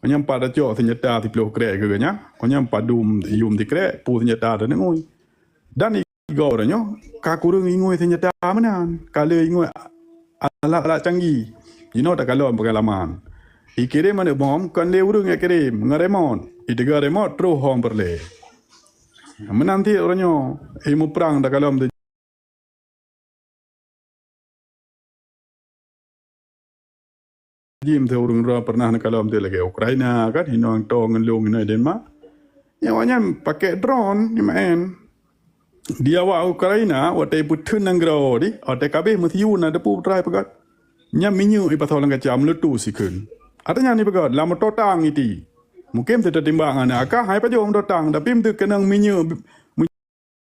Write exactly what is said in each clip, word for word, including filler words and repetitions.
Meunyoe pat tacok seunjata siplôh krek keu geuh nyan, meunyoe padum yum sikrek, peue seunjata teuneuk ngui. Dan igoe uroe nyoe ka kureueng ingui seunjata meunan, ka lheueh ingui alat-alat canggih. Jinoe takalon peungalaman. Ikirém aneuk bom kon lé ureueng nyang kirém ngon remot. Iteuga remot troh hom peureulée. Meunan cit uroe nyoe, imuprang takalon jih meuteue ureueng droe pernah neukalon meuteue lagée Ukraina kan, hinoe to ngon lôn hinoe Denmark. Nyan awaknyan pakai drone nyan maén. Di awak Ukraina, watée peutheun nanggroe di, watée kabeh meusiyu na depu trai peugah. Nyan minyeuk ipasoe lam kaca meuletus sikheun. Ata nyan ipeugah lam moto tang iti. Mungkin teuka timbak ngon akah hai pajoh moto tang, tapi meuteue keunong minyeuk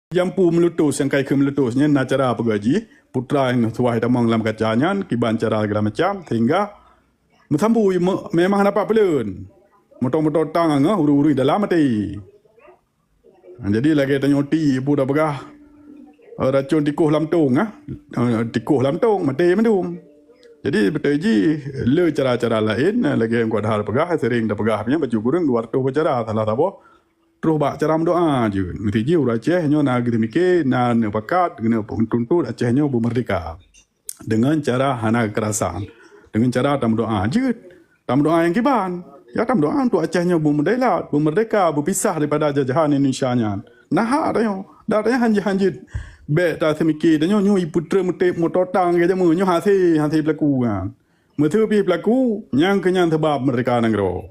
jampu meuletus nyang kai keu meuletus nyan na cara peugah jih, putra nyang suwah tamong lam kaca nyan kiban cara segala macam sehingga meusambui me-, memang hana pat peuleuen. Moto-moto tang angah urui-urui dalam maté. Jadi lagée tanyoe ti peue tapeugah, eh, racun tikoh lam tong ah. Eh, tikoh lam tong maté mandum. Jadi beutôi jih le cara-cara laén, eh, lagée Teungku Adhar peugah, sering tapeugah nyan baju kureueng dua ratus cara salah saboh. Troh bak cara meudoa jeuet. Meusti jih ureueng Aceh nyoe na geuteumiké, na neupakat, geuneuk peutuntot Aceh nyoe beumeurdeka. Deungon cara hana keukerasan. Deungon cara tameudoa jeuet. Tameudoa nyang kiban. Ya tameudoa untuk Aceh nyoe beumeudailat, beumeurdeka, beupisah daripada jajahan Indonesia nyan. Na hak tanyoe. Dan tanyoe hanjeuet-hanjeuet. Bék taseumiké tanyoe nyoe ipeutreu meuté mototang ke jameun nyoe hase, hase peulaku nyan. Meuseu pih peulaku, nyang keu nyan sabab meurdeka nanggroe.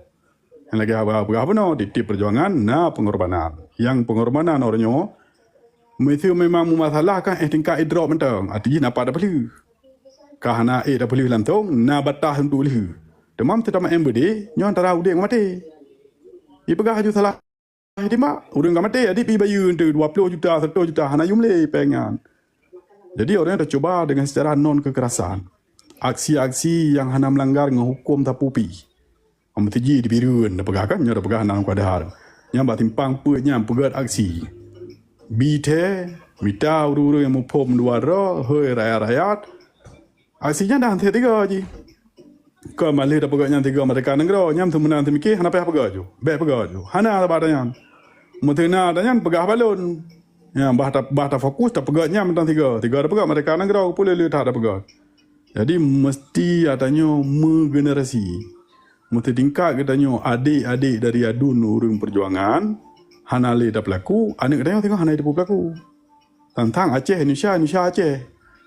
Nyang lagée haba peugah bunoe, tiep-tiep peujuangan na peungorbanan. Nyang peungorbanan uroe nyoe, meuseu memang meumasalah kan eh tingkat idrop mantong, arti jih na pat tapeulheueh. Ka hana ék tapeulheueh langsong, na batas untuk lheueh. Teuma meuseu tameu'en beudé, nyoe antara udeb ngon maté. Ipeugah laju salah timbak, ureueng ka maté, adik pi bayeue enteuk dua ploh juta, seratus juta, hana yum lé péng nyan. Jadi, ureueng tacuba dengan secara non kekerasan. Aksi-aksi nyang hana meulanggar ngon huköm sapeue pih. Meusiji di Bireuen, tapeugah kan, nyoe tapeugah na Teungku Adhar. Nyang bak simpang peuet nyan peugét aksi. Bithée, mita ureueng-ureueng nyang muphom dua droe, hôi rakyat-rakyat. Aksi nyan dah hana tiga jih. Kon maléh tapeugét nyan tiga meurdeka nanggroe, nyan seumeunang seumiké hana payah peugét ju. Bék peugét ju. Hana saban nyan. Meuseu na nyan peugah balon. Nyan bah ta, bah tafokus tapeugét nyan mantong tiga. Tiga tapeugét meurdeka nanggroe, peureulée that tapeugét. Jadi, meusti geutanyoe meugenerasi. Meusti tingkat geutanyoe adék-adék dari aduen ureueng peujuangan, hana lé tapeulaku, aneuëk geutanyoe singoh hana jiteupeue peulaku. Tantang Aceh Indonesia, Indonesia Aceh.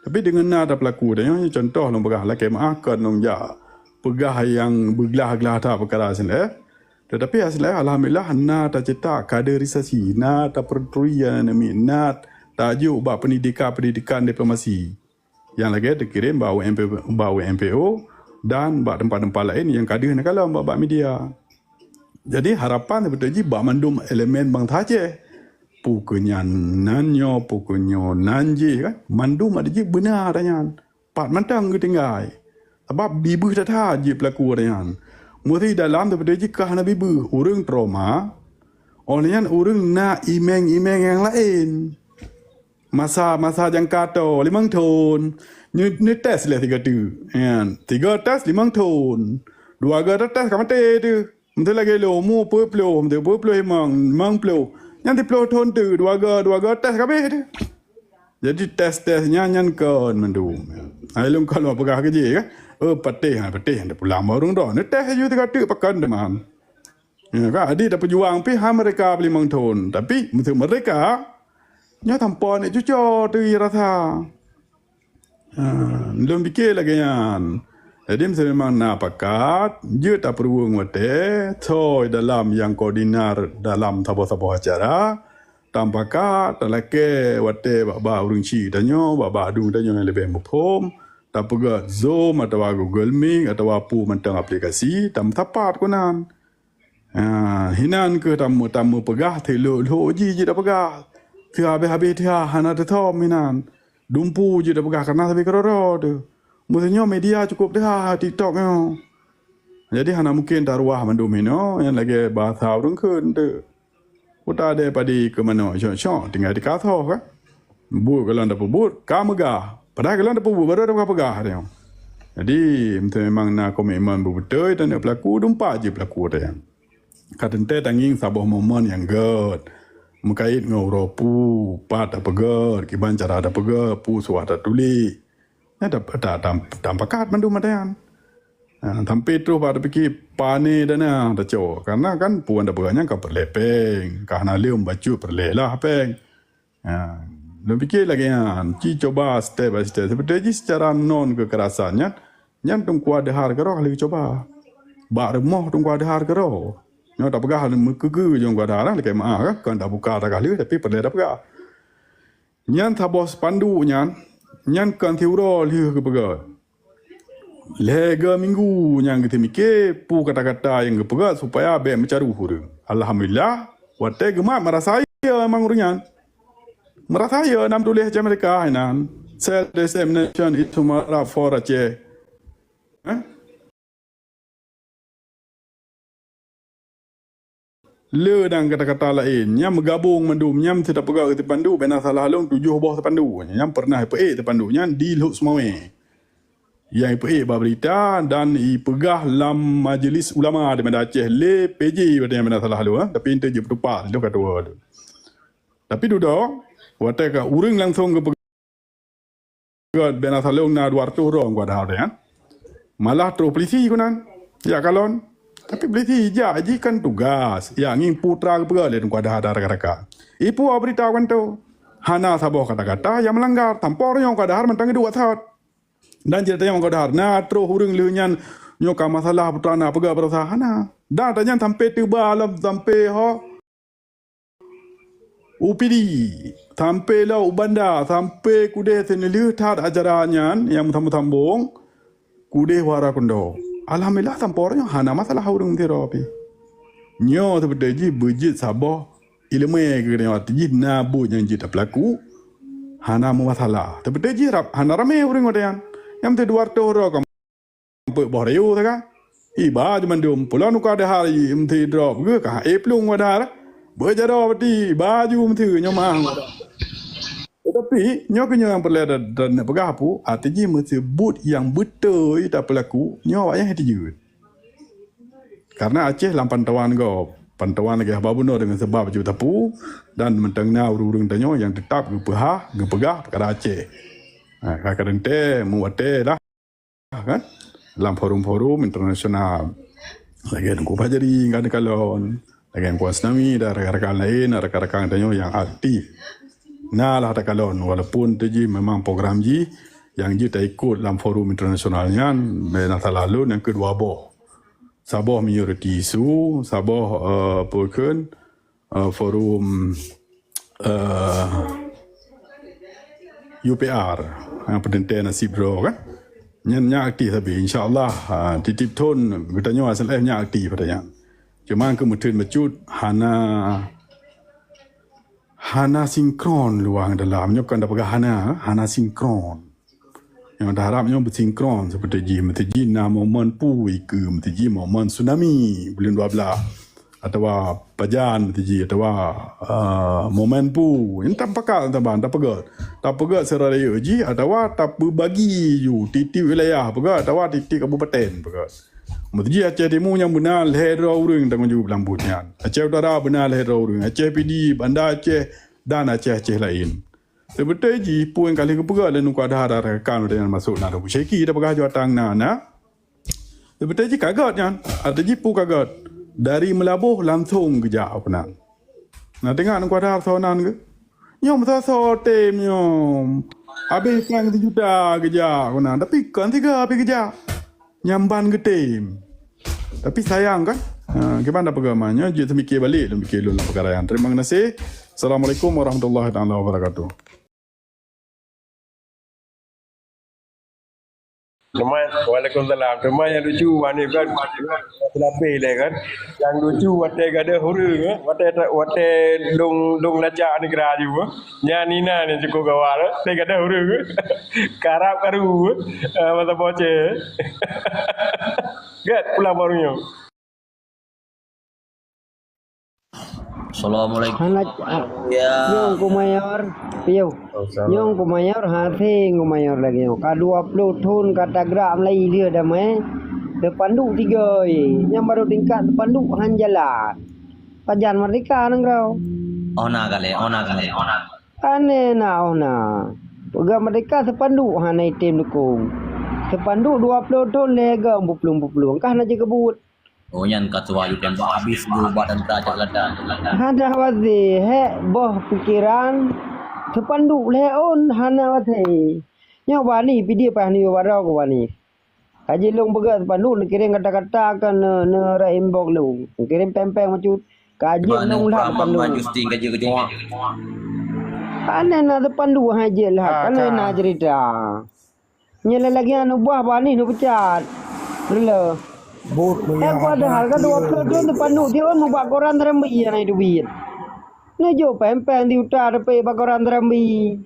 Tapi deungon na tapeulaku geutanyoe, contoh lôn peugah lakée meuáh kon lôn jak peugah nyang beuglah-glah that peukara sinoe. Tetapi asleh alhamdulillah na tacetak kaderisasi, na tapeureuntui nyang namiet, na tajok bak pendidikan-pendidikan diplomasi. Nyang lagée teukirém bak U M P, bak U M P O dan bak teumpat-teumpat laén nyang ka deuh neukalon bak, bak media. Jadi harapan seubeutôi jih bak mandum elemen bansa Aceh. Peue keu nyan nan nyoe, peue keu nyoe nan jih kan. Mandum ada jih beuna ata nyan. Pat mantong geutinggai. Sabab bibeuh that-that jih peulaku ata nyan. Meuseu dalam seubeutôi jih ka hana bibeuh, ureueng trauma. Óh lheueh nyan ureueng na iméng-iméng nyang laén. Masa, masa jangka toe limong thon, neu-, neutés lé sigo teuk. Nyan, sigo tés limong thon. Dua go teutés ka maté teuh. Meuseu lagée lôn, umu peuet ploh, meuseu peuet ploh limong, limong ploh. Nyan siplôh thon teuh, dua go, dua go tés ka abéh teuh. Jadi tés-tés nyan, nyan kon mandum. Hai lôn kon lôn peugah keu jih kan. Oh, patéh, ha, patéh, ada pulang bak ureueng droe. Neutés laju sigo teuk pakon teuma. Ya, kan? Jadi tapeujuang pih hai meurdeka limong thon. Tapi meuseu meurdeka, nyoe sampoe aneuk cucoe teuh rasa. Ha, lôn pike lagée nyan. Jadi meuseu memang na pakat, jeuet tapeuruweueng watée, soe dalam nyang koordinar dalam saboh-saboh acara, tapakat, talakée watée bak-bak ureueng chik tanyoe, bak-bak aduen tanyoe nyang leubeh muphom, tapeugét Zoom atawa Google Meet atawa peue mantong aplikasi, tameusapat keunan. Ha, hinan kheueh tamu-, tameupeugah teulhok-lhok jih jeuet tapeugah. Teuhabéh-habéh teuha hana teuthom hinan. Dumpu jeuet tapeugah kareuna sabe keudroe-droe teuh. Meuseu nyoe media cukôp teuha TikTok nyoe. Jadi hana mungken taruwah mandum hinoe nyang lagée bahasa ureueng kheun teuk. Utak deh padi keu manok syok-syok tinggai tikasoh kan. Buet gohlom tapeubuet ka meugah. Padahai gohlom tapeubuet baru tapeugah-peugah nyoe. Jadi, meunyoe memang na komitmen beubeutôi dan peulaku, dumpat jih peulaku teuh. Ka teuntée tangieng saboh momen nyang gét. Meukait ngon uroe peue, pat tapeugét, kiban cara tapeugét, peue suah tatuléh. Nyan ta-, ta-, tam-, tapakat mandum ata nyan. Ha, sampai troh bak tapike pane dana tacok. Karena kan peue nyang tapeugét nyan ka peureulée péng, ka hana lé bacut peureulée lah péng. Ha, lôn pike lagée nyan, ci cuba step by step. Seperti jih secara non kekerasan nyan, nyan Teungku Adhar keudroe ka lheueh cuba. Bak rumoh Teungku Adhar keudroe. Nyoe tapeugah meukeue-keue Teungku Adhar, lakée meu'ah kan, kon tabuka ata ka lheueh, tapi peureulée tapeugah. Nyan saboh spanduk nyan, nyan kon siuroe lheueh geupeugah. Lhée minggu nyang geuteumike peue kata-kata nyang geupeugah supaya bék meucaroh ureuëng. Alhamdulillah, watée geumat meurasa ie memang ureuëng nyan. Meurasa ie na meutuléh Aceh Merdeka inan. Self Determination is Sumatera for Aceh. Eh? Le dan kata-kata laén, nyang meugabong mandum, nyang meuteupeugot keu sipandu, béna salah lôn tujoh boh sipandu. Nyang pernah ipeuék sipandu nyan di Lhokseumawe. Nyang ipeuék bak berita dan ipeugah lam majlis ulama di Banda Aceh lé P J watée nyan béna salah lôn, tapi ente jeuet peutupat lôn ka tuwoe tu. Tapi dudoe, watée ka ureuëng langsong geupeugah béna salah lôn na dua ratus droe Teungku Adhar nyan. Malah troh polisi keunan. Ya kalon. Tapi polisi jak jih kan tugas. Ya ngieng putra geupeugah lé Teungku Adhar raka-raka. Ipuwoe berita kan tu. Hana saboh kata-kata nyang meulanggar. Tampor nyoe Teungku Adhar mantong geuduek thot. Dan jeuet tanyong Teungku Adhar, na troh ureuëng lheueh nyan nyoe ka masalah putra na peugah beurasa hana. Dan tanyan sampai teuba lom sampai ho U P D, sampai lom u Banda, sampai keudeh seuneulheueh that acara nyan nyang meusambong-sambong, keudeh wara keundo. Alhamdulillah, sampoe nyoe hana masalah ureuëng sidroe pih. Nyoe seubeutoe jih beujeuet saboh iéleumé keu geutanyoe, arti jih na buet nyang jeuet tapeulaku, hana meumasalah. Seubeutoe jih rab-, hana ramé ureuëng watée nyan. Nyang meusé dua ratus droe ka Peuet boh rayeuk saga. Iba jih mandum. Pulan uka deuhai meuti drop geuh ka. Eh, plueng wadah. Beujaroe bati, baju meuti nyoe mah. Tetapi, nyoe keuh nyoe nyang peureulée da-, da-, neupeugah pu, arti jih meuseubut nyang beutôi tapeulaku, nyoe awak nyan hana jeuet. Karena Aceh lam pantauan gob. Pantauan lagée haba bunoe deungon sabab jeuet tapu, dan mantong na ureuëng-ureuëng tanyoe nyang teutap geupeuhah, geupeugah peukara Aceh. Ha, ka kadang tée, meu watée dah. Kan? Lam forum-forum internasional. Lagée Teungku Fajri, kan takalon. Lagée Teungku Asnawi dan rakan-rakan laén, rakan-rakan tanyoe nyang aktif. Na lah takalon, walaupun tu jih memang program jih, nyang jeuet taikot lam forum internasional nyan, béna salah lôn nyang keudua boh. Saboh minoriti issue, saboh, eh, apa kheun, eh, forum, eh, U P R, ha, peuteuntée nasib droe kan. Nyan, nyan aktif sabe, insya-Allah, ha, tieb-tieb thon geutanyoe S L F nyan aktif pada nyan. Cuma keu meuteun bacut hana, hana sinkron luwa ngon dalam. Nyoe kon tapeugah hana, hana sinkron. Nyang taharap nyoe beusinkron seperti jih, meuteujih na momen pu ikeue, meuteujih momen tsunami buleuen dua blaih, atawa pajan meuteujih, atawa, ah, momen pu. Nyan tapakat saban, tapeugét. Tapeugét seuraya jih, atawa tapeubagi ju tieb-tieb wilayah peugét, atawa tieb-tieb kabupaten peugét. Meuteujih Aceh Timu nyang beuna lhée droe ureuëng tanggong jaweueb lam buet nyan. Aceh Utara beuna lhée droe ureuëng. Aceh Pidie, Banda Aceh, dan Aceh-Aceh laén. Seubeutoe jih, peue nyang ka lheueh geupeugah lé Teungku Adhar, rakan-rakan nyang masôk na Teungku Syeki, tapeugah jih watang na, na. Seubeutoe jih ka gét nyan, arti jih peue ka gét. Dari Meulaboh langsong geujak keunan. Na teuingat Teungku Adhar soe nan geuh? Nyoe meusoe-soe tem nyoe. Habéh péng sijuta geujak keunan, tapi kon sigoe pih geujak. Nyang ban geutem. Tapi sayang kan? Ha, kiban tapeugah ma nyoe, jeuet teumikir balek lôn pikir lôn lam peukara nyan. Terima kasih. Assalamualaikum warahmatullahi taala wabarakatuh. Teuma, waalaikumsalam. Teuma nyang lucu, Hanif kan, seulapeh lé kan. Nyang lucu watée gadôh ureuëng, eh, watée, watée lông, lông lacak neugara ju, eh. Nyan inan nyang cukôp gawat, eh. Teugadôh ureuëng, eh. Karab karu, eh. Ah, masa bocée. Gét pulang baru nyoe. Assalamualaikum. Hana, ah, ya. Nyong ku mayor, piyo. Assalamualaikum. Nyong ku mayor, hase ku mayor lagèe nyoe. Ka dua ploh thon ka tagrak mulai lheueh damai, teupanduk tiga, eh. Nyang barô tingkat teupanduk han jalan. Pajan merdeka nanggroe. Oh, na kali, oh, na kali, oh, na. Aneh na, oh, na. Peugah merdeka, seupanduk hana item dukung. Seupanduk dua ploh thon lheueh gam buplueng-buplueng. Kah na jikeubut. Oh, nyan ka tuha yue tembak habis geuba teuntara cok lada. Hana wasi, hek boh pikeran, seupanduk lheueh ôn, hana wasi. Nyoe bani, pidie pah ni baro ku bani. Ka jilong peugah seupanduk, neukirém kata-kata ka ne, neureumbok lôn. Neukirém péng-péng bacut. Ka jeuet lôn lhah seupanduk. Justin ka jeuet keu jawab. Aneh na seupanduk hai jeuet lhah, ka lheueh na cerita. Nyoe lé lagèe aneuk buah bani neupeucat. Rila. Bot meunyoe padahal ka dua ploh thon seupanduk tiep ôn mubak koran seurambee hana teubiet. Neujok péng-péng di uta teupée bak koran seurambee.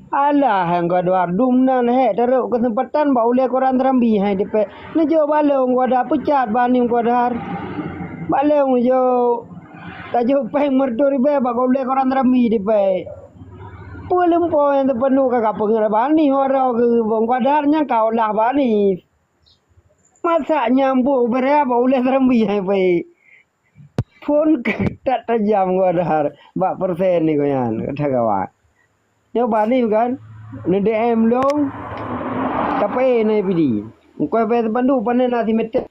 Alah, nyang gadôh ardum nan hék tarok keuseumpatan bak ulée koran seurambee hai teupée. Neujok bak lôn ku ada peucat bani ku ada. Bak lôn neujok. Tajok péng meureutoh ribée bak ulée koran seurambee teupée. Peue leumpoi nyang teupeunuh ka, ka peungeuet bani, uroe keu bông padar nyang ka olah bani. Masak nyang boh beuraya bak ulée seurambee hai baik. Phon that tajam ngon dahar bak persen ni kau nyan, kata kawan. Nyoe bani kan, neu D M lôn, tapi na pidi. Engkau bayar teupanduk, panen na simeter.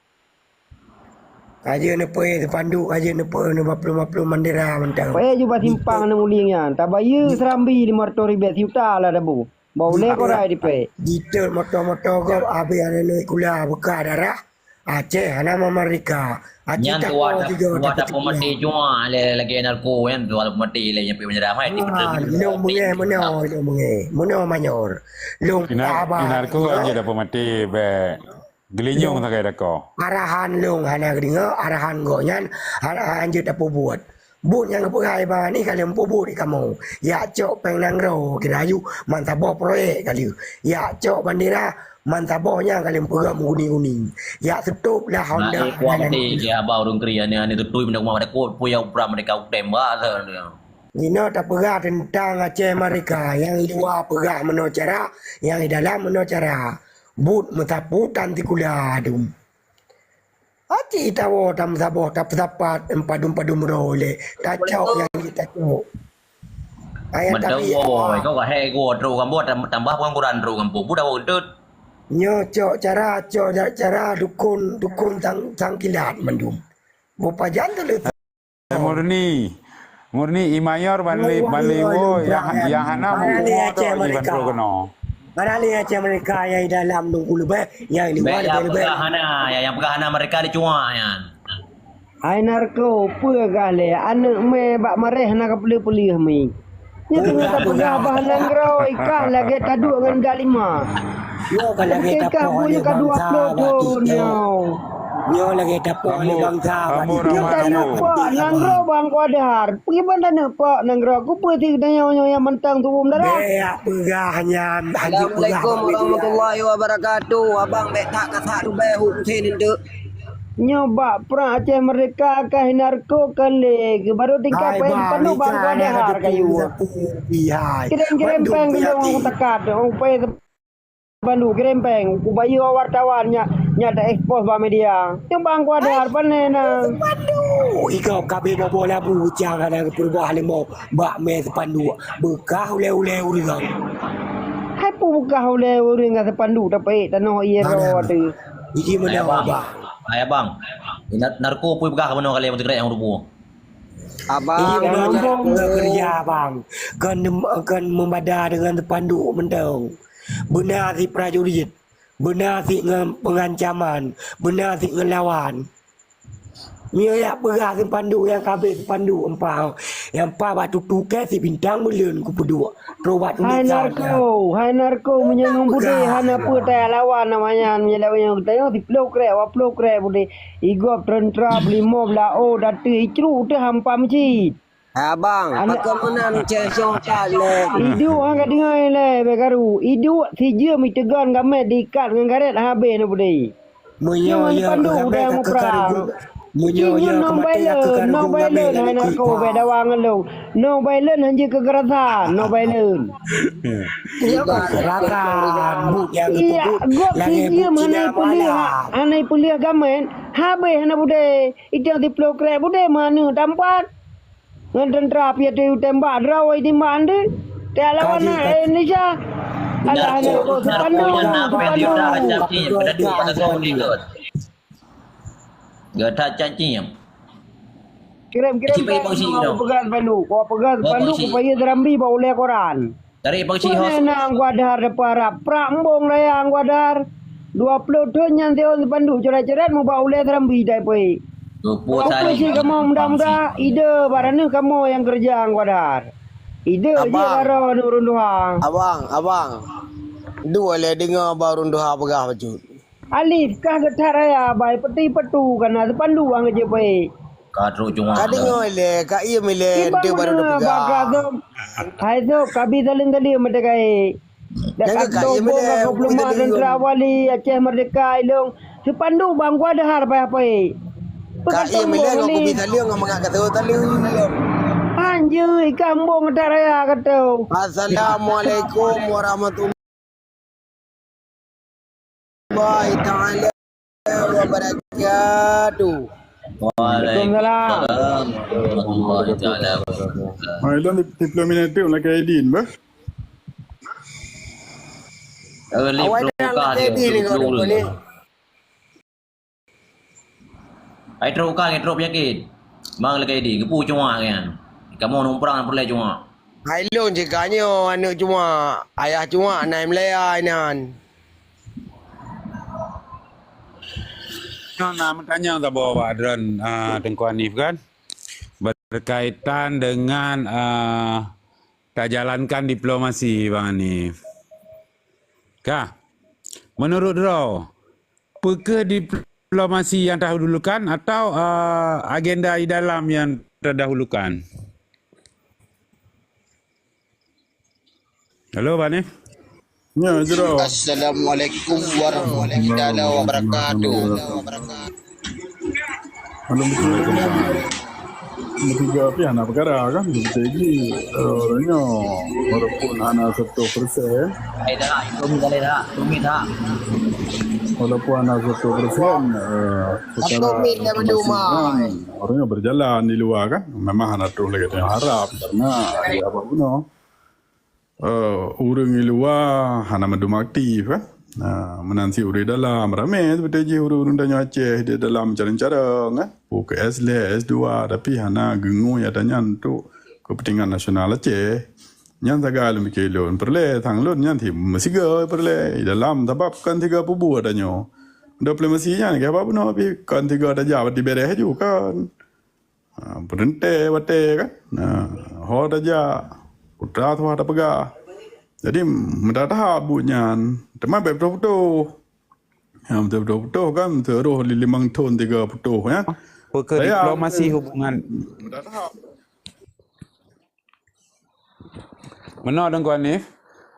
Ka jeuet neupeu teupanduk, ka jeuet neupeu neubaplueng-baplueng bandera mantong. Payah ju bak simpang aneuk muling nyan. Tabayeue seurambee limong reutôh ribèe siuta lah tabu. Bak ulée korai dipée. Jitot moto-moto gob abéh aneuk-aneuk sikula beukah darah. Aceh hana meumerdeka. Aceh nyan tuha, tuha tapeumaté jua lé lagèe narko nyan, tuha tapeumaté lé nyang pih meunyeram hai. Lôn beungéh meunoe, lôn beungéh. Meunoe manyur. Lôn ina, ina narko aja tapeumaté bèk. Geulinyueng sagai lakoe. Arahan lôn hana geudeungoe, arahan gobnyan hana hanjeuet tapeubuet. Buet nyang geupeugah Iban ni ka lheueh peubuet di kamoe. Yak cok péng nanggroe geurayu mansaboh proyek ka lheueh. Yak cok bandera mansaboh nyang ka lheueh peugah meuguning-guning. Yak seutôb lah honda. Nah, eh, kuah mati ke abah ureueng keri ane-ane tutui minta kuah pada kot puyah upra mereka utem bah. Jinoe tapeugah teuntang Aceh Merdeka, nyang di luwa peugah meunoe cara, nyang di dalam meunoe cara. Buet meusapu tan sikula dum. Aci tawoe tameusaboh tapeusapat padum-padum droe lé. Tacok nyang jitacok. Ayah tapi kau ka hei gua droe kampung tambah pengangguran droe kampung. Budak ureueng tut. Nyoe cok cara, cok cara dukun, dukun sang, sang kilat mandum. Bupajan tu le. Murni. Murni i mayor ban li, ban li wo yang, yang hana meukumo tu iban pro keno. Mana li Aceh Merdeka yang di dalam nunggu lebih, yang di luar lebih. Yang peugah hana, yang, yang peugah hana mereka dicuak nyan. Hai narko, peugah lé aneuk mé bak mareh hana ka peuleuh-peuleuh mi. Nyoe teungoh tapeugah bah nanggroe ikah lagèe taduek ngon galima. Nyoe ka lagèe tapoh lé bangsa bak nyoe. Nyoe lagèe tapoh lé bangsa bak nyoe. Nyoe taneuk pok nanggroe bang kuadar. Kiban taneuk pok nanggroe. Kupeue si tanyoe nyoe nyang mantong tuwom darah. Bèk peugah nyan, hana peugah. Assalamualaikum warahmatullahi wabarakatuh. Abang bèk that kasak rubèh hu Husein enteuk. Nyoe bak prang Aceh Merdeka ka hinarko kan lé, baru tingkat poin penuh bang ka dahar kayu. Kireng-kireng peng gendong aku tekat, aku pai bandu kireng peng, aku bayeue wartawan nyak, nyak ta expose bak media. Nyoe bang ku ada harapan na. Ikau kabeh bobo labu cang ada peurubah limo bak mé sepanduk. Beukah ulée-ulée ureueng. Hai pu beukah ulée ureueng ngon sepanduk tapeuék tanoh ié roh ateueh. Biji meunoe, Abang. Hai, Abang. Nar-, narko pui peugah keunoe kali nyang teugrek nyang rubuh. Abang. Iya, Abang. Bang. Kerja, Bang. Kan, kan membada dengan spanduk mentong. Beuna si prajurit. Beuna si ngon pengancaman. Beuna si ngelawan. Mie yak peugah spanduk nyang kabeh spanduk empa. Nyang empa bak tutu ke si bintang buleuen kupeuduek. Hai narko, hai narko, meunyoe ngon budé hana peue taya lawan, namanya meunyoe lewat nyang tayong siplôh krek, dua plôh krek budé. Igop teuntra, beulimo, beulao, datu, icru teuh hampa meucit. Hai abang, pakon meunan ceh syong cat lé. Iduek han ka deungoe lé, bèk karu. Iduek sijeuem iteugon gamet diikat ngon garet habéh na budé. Meunyoe ya, udang muprang. Meunyoe Nyoe nyoe nong keumaté Baileun, aku ka nong rugoe Baileun, lamé hai lam nak keu keu bai dawang lôn. Nong Baileun hanjeuet keu keurasan, nong Baileun. Iya, keurasan, buet nyang Iya, geupeubuet gob langét buet sisiem hana Cina ipeuleueh, malam. Hana ipeuleueh gamen, habéh hana budé. Itong siploh krek budé meuaneuk tampat. Ngon teuntra piatu tembak droe timbak andi. Tiap lawan Kaji, kaji. Indonesia. Alah, hana kok sepandu, sepandu. Gata cacim. Kirim, kirim. Cik, bagi pangsi, no. Peugah sepandu. Kau peugah sepandu, pangsi. Kau payah serambi bak ulée koran. Tarik pangsi. Kau hos. Nang gua dahar depan rap. Prak embong raya gua dahar. Dua puluh thon nyan sihon sepandu coret-coret mubak ulée serambi dai pui. Dua puluh. Kau saling. Pangsi kamoe muda-muda, ide barani kamoe nyang kerja gua dahar. Ide je Abang. Baro ureueng tuha. Abang, abang. Dua lé dengar bak ureueng tuha peugah bacut. Alif kah geutat raya bai peti petu kana sepandu ang jeuet bai. Ka trok cuma. Ka deungoe lé, ka iem lé, Ibang ente baru mana teupeugah. Baka zom. Hai zom, kabi saleuem-saleuem mata kai. Dak Nyang ka ka iem dong lé, ka peulumah dan terawali Aceh Merdeka ilong. Sepandu bang gua dahar pai-pai. Ka iem lé, ngon kubi saleuem, ngon mangat kata saleuem. Anjay, ka embong dak raya kata. Assalamualaikum warahmatullahi Warahmatullahi taala wabarakatuh. Waalaikumsalam warahmatullahi taala wabarakatuh. Hai, lôn di, di puluh minit tu nak kaidin bah. Awai dah nak kaidin ni kau ni. Ai trok ka, ai trok penyakit. Bang lagèe di, geupeu cuma nyan. Kamoe numpang peureulèe cuma. Hai lôn cit ka nyoe aneuk cuma, ayah cuma na meulaya inan. Nyoe na meutanyong saboh bak droen, ah, Teungku Hanif kan. Berkaitan dengan, ah, tajalankan diplomasi, Bang Hanif. Ka, menurut droe, peu kheueh diplomasi nyang tadahulukan atau, eh, agenda di dalam nyang tadahulukan? Halo, Bang Hanif? Ya, jero. Assalamualaikum warahmatullahi taala wabarakatuh. Belum betul. Meusigoe pih hana peukara kan, beutôi jih, eh, nyoe, walaupun hana seratus persen. Hai dah, tumi dah, dah, tumi dah. Walaupun hana seratus persen, eh, secara diplomasi kan, orang nyoe berjalan di luar kan, memang hana troh lagèe nyang harap, karena ya apa guna. Eh, ureueng di luwa hana mandum aktif, kan. Nah, meunan cit ureueng dalam, ramé seperti jih ureueng-ureueng tanyoe Aceh di dalam carong-carong, kan. Peu ke S lhèe, S dua, tapi hana geungui ata nyan untuk kepentingan nasional Aceh. Nyan sagai lôn pike lôn. Peureulèe sang lôn nyan cit meusigoe peureulèe di dalam, sabab kon sigoe peubuet tanyoe. Diplomasi nyan, kiban bunoe pih kon sigoe tajak bak ti bereh ju, kan. Ha, peurintah watèe kan. Ha, ho tajak, putra tuha tapeugah. Jadi, meudah tahap buet nyan. Teuma bèk putôh-putôh. Ha, beutôi-beutôi putôh kan, seuroh li-, limong thon tiga putôh, ya. Peu kheueh diplomasi hubungan. Meudah tahap. Meunoe Teungku Hanif,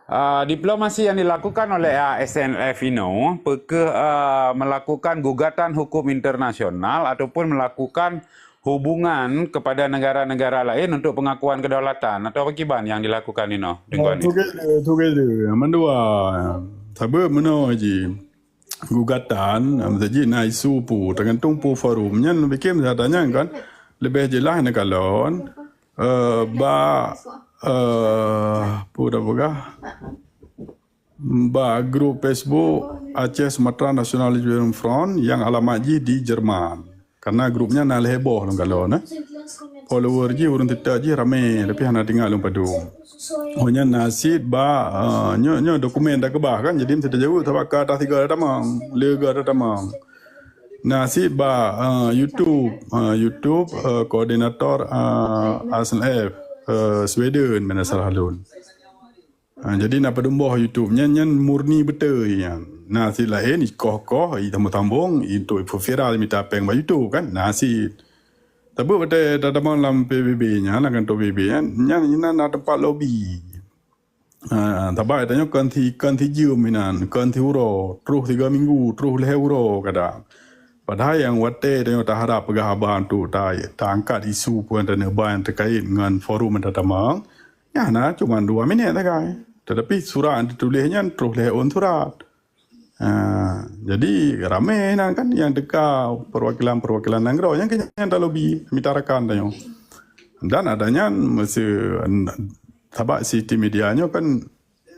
ah, diplomasi yang dilakukan oleh, ah, S N L F inoe, peu kheueh, ah, melakukan gugatan hukum internasional ataupun melakukan hubungan kepada negara-negara lain untuk pengakuan kedaulatan atau apa kiban yang dilakukan inoe, Teungku Hanif? Together, together, mandua. Sabab meunoe jih. Gugatan, ah, meusaji na isu peue, teugantung peue forum. Nyan bikin misalnya kan, leubeh jeulaih neukalon, eh, bak, eh, peue dah peugah, bak grup Facebook Aceh Sumatra National Liberation Front nyang alamat jih di Jerman. Karena grup nyan na lhèe boh lôn kalon, eh. Follower jih, ureueng teuta jih ramé, tapi hana teuingat lôn padum. Oh, nyan na cit bak, ah, nyoe, nyoe dokumen takeubah kan, jadi meusti tajaweueb sabab ka tasigoe tatamong, lhèe goe tatamong. Na cit bak, ah, YouTube, ah, YouTube, ah, koordinator, ah, S N L F, eh, Sweden, bila salah lôn. Ha, jadi na padum boh YouTube nyan, nyan murni beutôi nyan. Na cit laén ikoh-koh, itambong-tambong, untuk viral mita pèng bak YouTube kan. Na cit. Tapi watèe tatamong lam P B B nyan, lam kantor P B B nyan, nyan inan na teumpat lobi. Ha, sabab tanyoe kon si, kon si jeuem inan, kon si uroe, troh tiga minggu, troh lhèe uroe kadang. Padahai nyang watèe tanyoe taharap peugah haba untuk ta-, taangkat isu peue nyang taneuba nyang terkait ngon forum nyang tatamong, nyan na cuma dua minèt sagai. Tetapi surat nyang teutuléh nyan troh lhèe ôn surat. Ha, jadi ramè nan kan nyang teuka perwakilan-perwakilan nanggroe nyang keu nyan talobi mita rakan tanyoe. Dan adak nyan meuseu, sabab sistem media nyoe kan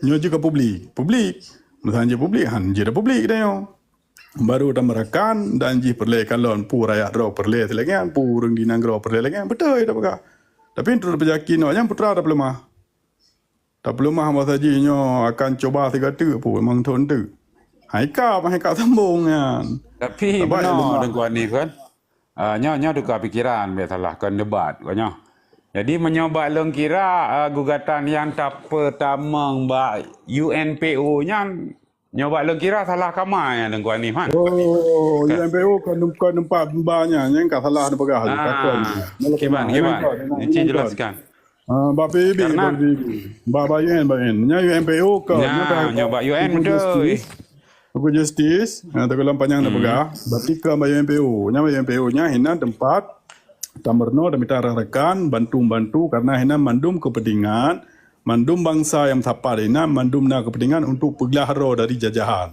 nyoe jeuet keu publik. Publik. Meusajan jeuet publik, han jeuet publik tanyoe. Baru tamerakan dan jih peureulèe kalon peue rakyat droe peureulèe lagèe nyan, peue ureueng di nanggroe peureulèe lagèe nyan. Beutôi tapeugah. Tapi untuk tapeujaki nyoe nyan putra tapeuleumah. Tapeuleumah masa jih nyoe akan cuba sigoe teuk pun, memang thon teuk. Hai ka, hai ka sambong nyan. Tapi Sabab bunoe lemah. Teungku Hanif kan, ah, nyoe, nyoe tukar pikeran, bèk salah, kon debat, kon nyoe. Jadi, meunyoe bak lôn kira, ah, gugatan nyang tapeutamong bak U N P O nyan, nyoe bak lôn kira salah kama nyan, Teungku Hanif, kan? Oh, Kan? U N P O kon, kon teumpat ba nyan, nyan ka salah neupeugah, Ah, takon. Kiban, kiban. Nyan kon, nyan Encik kon. Jelaskan. Ah, bak P B B, Karena bak P B B. Bak, bak U N, bak U N. Nyan U N P O kon. Nyan, nyoe bak U N beutôi. Teungku Justis, ah, teuka lom panyang Hmm. tapeugah. Berarti kon bak U N P O. Nyan bak U N P O nyan hinan teumpat tameurunoe dan mita rakan-rakan, bantu-bantu karena hinan mandum kepentingan, mandum bansa nyang meusapat hinan, mandum na kepentingan untuk peuglah droe dari jajahan.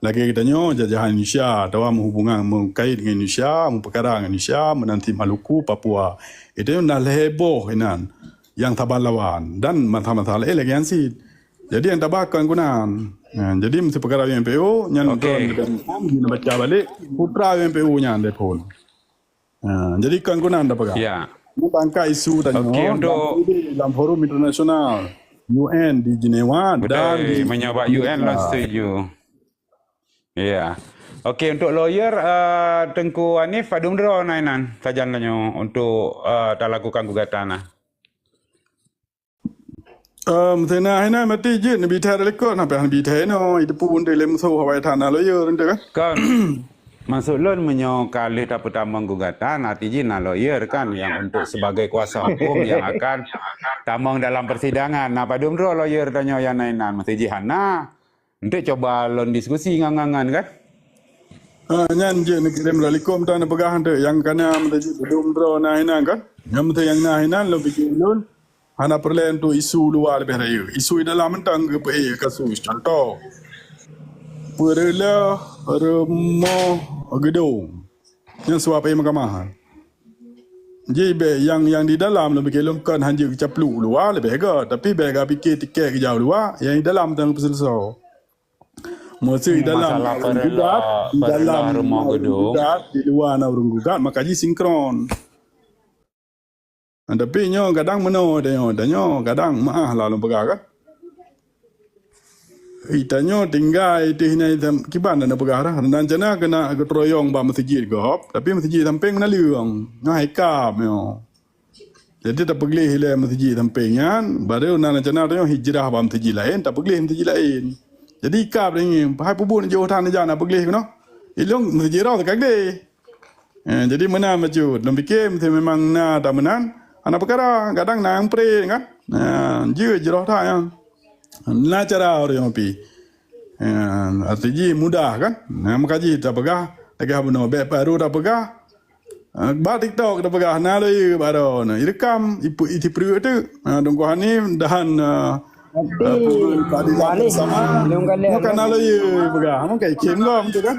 Lagèe geutanyoe jajahan Indonesia atawa meuhubungan, meukait ngon Indonesia, meupeukara ngon Indonesia, meunan cit Maluku, Papua. Geutanyoe na lhèe boh inan nyang saban lawan dan masa-masa laén lagèe nyan cit. Jadi nyang taba kon keunan. Ha, jadi meuseupeukara U N P O nyan Okey. Droe dan di baca balik putra U N P O nyan dai phon. Ha, jadi kon keunan tapeugah. Ya. Nyoe bak angkat isu tanyoe Okey, untuk dalam forum internasional, U N di Jenewa dan Betul, di meunyoe bak U N lah setuju. Ya. Okey, untuk lawyer, eh, Teungku Hanif, padum droe na inan sajan tanyoe untuk, eh, talakukan gugatan nah. Em, meuseu na inan berarti jeuet neubi thèe relikot, na payah neubi thèe inoe, iteupeu untuk lé musoh awai that na lawyer untuk kan? Kan. Maksud lôn meunyoe ka lheueh tapeutamong gugatan, arti jih na lawyer kan yang untuk sebagai kuasa hukum yang akan tamong dalam persidangan. Na padum droe lawyer tanyoe nyang na inan, meuseu jih hana. Untuk cuba lôn diskusi ngon, ngon, ngon, kan? Ah, nyan jeuet neukirém ralikom tan neupeugah tu nyang kana meutajih padum droe na inan kan? Nyang meutajih nyang na inan lôn pikir lôn hana peureulèe untuk isu luwa leubeh rayeuk. Isu di dalam mantong geupeuék kasus. Contoh, peureulèe rumoh geudong. Nyang suap peuék mahkamah. Jih bèk nyang, nyang di dalam lôn pikir lôn kon hanjeuet geucaplok luwa leubeh gèt, tapi bèk gapikir tiket geujak luwa, nyang di dalam teuh peuseuleusai. Meuseu di dalam masalah peureulèe, gugat, di dalam peureulèe rumoh geudong. Gugat, di luwa na ureueng gugat, maka jih sinkron. Tapi nyoe kadang meunoe tanyoe, tanyoe kadang meu'ah lah lôn peugah kan. Ih, tanyoe tinggai teuh inan kiban na peugah dah. Rencana keuneuk geuteuruyong bak meuseujid gob, tapi meuseujid sampéng meunaleueng. Nyoe hai kap nyoe. Jadi tapeugleh ilèe meuseujid sampéng nyan, baru na rencana tanyoe hijrah bak meuseujid laén, tapeugleh meuseujid laén. Jadi kap nyoe, hai peubuet jôh that neujak na peugléh keunoe. Ilôn meuseujid droe teuka gleh. Eh, jadi meunan bacut. Lôn pike meusé memang na tameunan, hana peukara, kadang na nyang pré kan. Nah, jeuet jroh that nyan. Na cara ureueng pi. Eh, arti jih mudah kan. Nah, meukaji tapeugah, lagèe bunoe bèk baru tapeugah. Eh, bak TikTok tapeugah, na lawyer baroe na. Ireukam, ipu-, itipreuek teuk. Ah, Teungku Hanif dan, ah, Tapi, ah, Putri Keadilan Bani, Bersama. Lôn kalon, maka na lawyer peugah. Maka ikhém gob tu kan.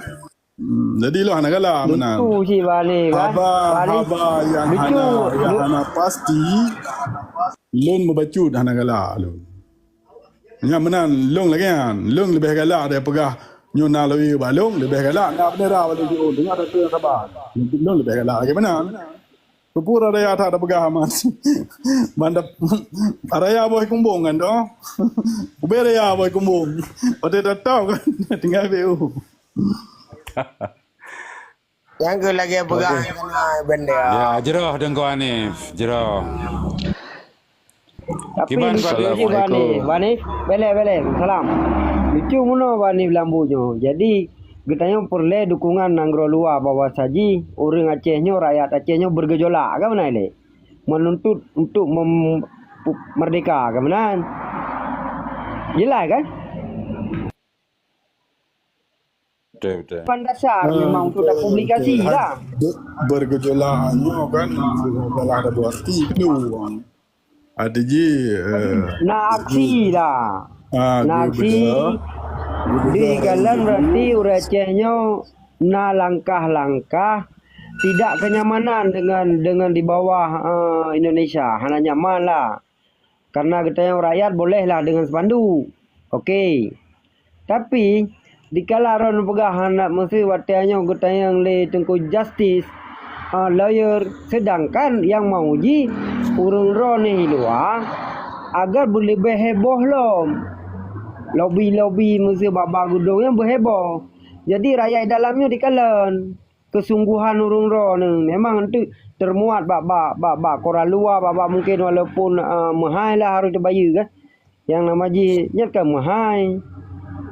Hmm, jadi lôn hana galak meunan. Lucu cit Bani, kan? Haba, Bani, haba nyang lucu, hana, nyang lu- hana pasti, lôn meubacut hana galak lôn. Nyang meunan lôn lagèe nyan, lôn leubeh galak daripada peugah nyoe na lawyer bak lôn, leubeh galak na bendera bak lôn. Deungoe, deungoe, sabar. Lôn leubeh galak lagèe meunan. Peue raya that tapeugah, Mas. Banda raya boh kumbong kan tu. Ubé raya boh kumbong. Watèe tatap kan tinggai B U. Nyang keu lagèe peugah bendera. Ya, jroh Teungku Hanif, jroh. Tapi kiban, lucu Pak Hanif? Assalamualaikum. Bani, bani, belek, belek. Salam. Lucu meunoe Bani Lambu nyoe. Jadi, geutanyoe peureulèe dukungan nanggroe luwa bahwa saji ureueng Aceh nyoe, rakyat Aceh nyoe bergejolak, kan meunan lé? Menuntut untuk mem-, pu-, merdeka, kan meunan? Jelas, kan? Betul, betul. Depan dasar memang untuk dipublikasi lah. Be-, bergejolak nyoe kan, salah ada berarti peluang. Ada ji, eh, na aksi lah. Ah, na aksi. Di dalam berarti ureueng Aceh nyoe na langkah-langkah tidak kenyamanan dengan, dengan di bawah, eh, Indonesia. Hana nyaman lah. Karena geutanyoe rakyat bolehlah dengan spanduk. Oke. Tapi, dikala droeneuh peugah hana meusé watée nyoe geutanyong lé Teungku Justice, ah, lawyer, sedangkan nyang mau ji ureuëng droeneuh di luwa agar beuleubeh heboh lom. Lobi-lobi meusé bak-bak geudong nyan beuheboh. Jadi rakyat dalam nyoe dikalon. Keusungguhan ureuëng droeneuh memang teuk teurmuat bak, bak, bak, bak koran luwa, bak, bak mungken walaupun, eh, meuhai lah harôh teubayeue kan. Nyang nama jih nyan kan meuhai.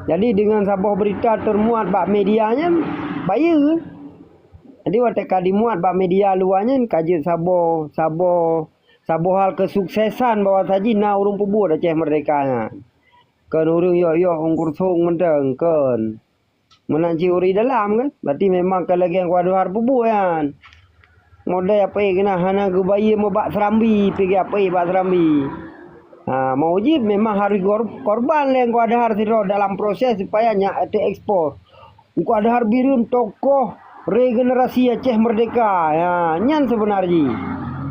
Jadi dengan saboh beurita teurmuat bak media nyan bayeue. Jadi watée ka dimuat bak media luwa nyan ka jeuet saboh, saboh, saboh hal keusuksesan bahwa saji na ureuëng peubuet Aceh Merdeka nyan. Kon ureuëng yok-yok ungkur song mantong kon. Meunan cit ureuëng dalam kan, berarti memang ka lagée Teungku Adhar peubuet nyan. Model apa keunan hana geubayeue meubak Serambi, pih apa bak Serambi. Ha, mau ji memang harus kor-, korban lé Teungku Adhar sidroe dalam proses supaya nyak teuekspos. Teungku Adhar Bireuen tokoh regenerasi Aceh Merdeka. Ya, nyan seubeuna jih.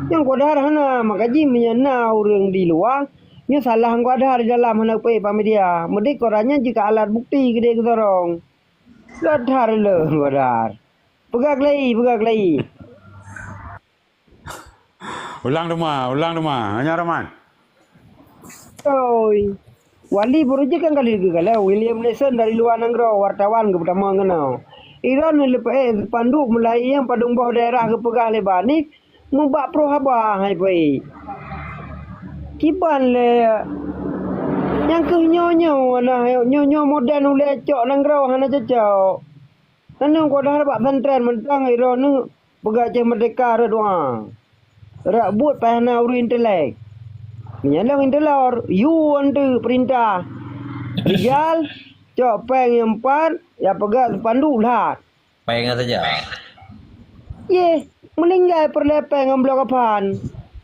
Nyang Teungku Adhar hana, maka jih meunyoe na ureuëng di luwa, nyoe salah Teungku Adhar di dalam hana geupeue bak media. Meudeh koran nyan jeuet keu alat bukti keudeh geusorong. Godhar le, godhar. Peugah keulai, peugah keulai. Ulang teuma, ulang teuma. Nyoe Rahman. Oi. Wali Burujih kan kali geugalak William Nelson dari luwa nanggroe, wartawan geupeutama ngon nyoe. Iran leupeuék spanduk meulayeue nyang padub boh daerah geupeugah lé Bani, Meubak proh haba hai peuék. Kiban lé nyang keuh nyoe-nyoe na nyoe-nyoe modern ulée cok nanggroe hana cocok. Nanu kodahar bak santren mantong droeneuh peugah Aceh Merdeka rot doa. Rot buet payah na ureuëng intelek. Meunyoe lôn intelor, yue antu peurintah. Rijal, cok péng nyang pat, ya peugah spanduk that. Péng saja. Yeh, meuninggai peureulée péng ngon bloe kapan.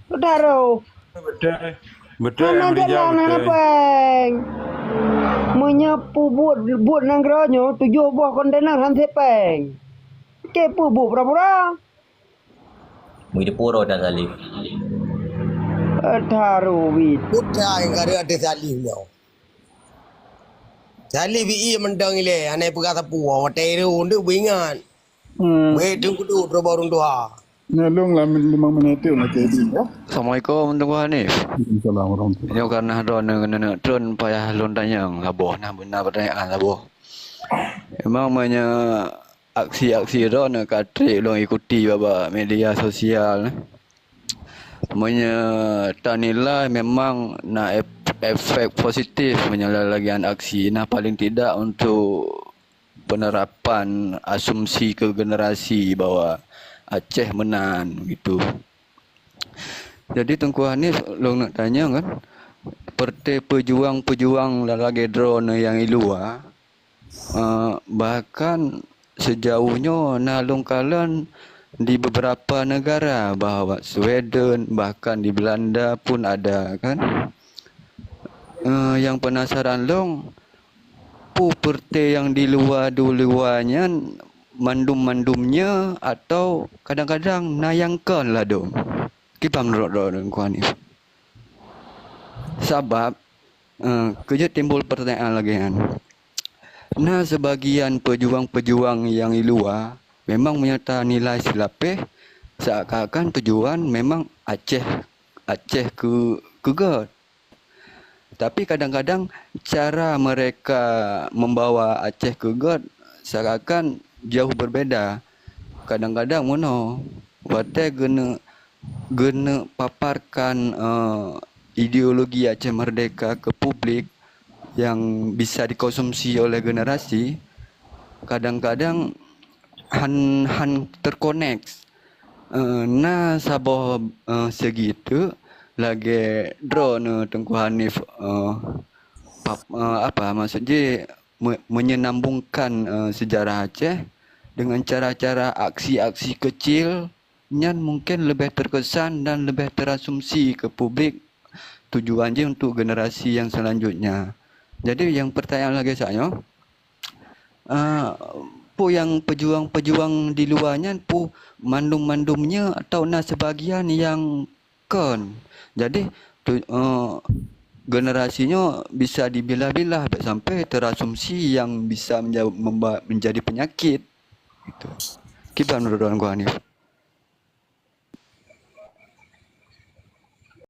Beutaro. Beutôi. Beutôi. Hana jalan, hana péng. Meunyoe peubuet buet nanggroe nyoe tujoh boh kontainer han sép péng. Cit peubuet pura-pura. Mui teupeue roh dan Salim. Beutaro wit. Putra nyang ka rhot ateueh Salim nyoe. Saleh bi ié mantong ilée, hana peugah sapeue, watée rhot ndeuk beuingat. Hmm. Beuet teungku duek droe bak ureuëng tuha. Nyoe lôn lam limong minit tu nak jadi, ya. Assalamualaikum, Teungku Hanif. Waalaikumsalam warahmatullahi. Nyoe karena droeneuh keuneuk tron payah lôn tanyong saboh, nah beuna pertanyaan saboh. Memang meunyoe aksi-aksi droeneuh ka treb lôn ikuti bak, bak media sosial. Meunyoe tanilai memang na ef-, efek positif meunyoe lagée nyan aksi, nah paling tidak untuk penerapan asumsi ke generasi bahwa Aceh meunan gitu. Jadi Teungku Hanif, lôn neuk tanyong kan, peureuté peujuang-peujuang lagée droeneuh nyang i luwa, Eh, bahkan sejauh nyoe na lôn kalon di beberapa negara, bahwa Sweden, bahkan di Belanda pun ada, kan. Eh, nyang penasaran lôn, peue peureuté nyang di luwa, di luwa nyan mandum-mandum nyoe atau kadang-kadang na nyang kon ladôm? Kiban meunurot droeneuh, Teungku Hanif? Sabab, eh, keujeuet timbul peurtanyaan lagée nyan. Na seubagian peujuang-peujuang nyang i luwa memang meunyoe tanilai silapéh, seakan-akan tujuan memang Aceh, Aceh keu, keu göt. Tapi kadang-kadang cara mereka membawa Aceh keu göt seakan-akan jauh berbeda. Kadang-kadang meunoe, watée geuneuk, geuneuk paparkan, eh, ideologi Aceh Merdeka ke publik yang bisa dikonsumsi oleh generasi, kadang-kadang han, han terkonek. Eh, na saboh, eh, segi teuk lagée droeneuh Teungku Hanif, eh, pap-, eh, apa maksud jih, me- menyenambungkan uh, sejarah Aceh dengan cara-cara aksi-aksi kecil, nyan mungkin lebih terkesan dan lebih terasumsi ke publik tujuan jih untuk generasi yang selanjutnya. Jadi yang pertanyaan lagi saya, uh, pu yang pejuang-pejuang di luar nyan pu mandum-mandumnya atau na sebagian yang kon. Jadi tu, uh, generasi nyoe bisa dibilah-bilah bèk sampai terasumsi yang bisa menja- memba- menjadi penyakit. Itu. Kiban menurut Tuan Guru Hanif?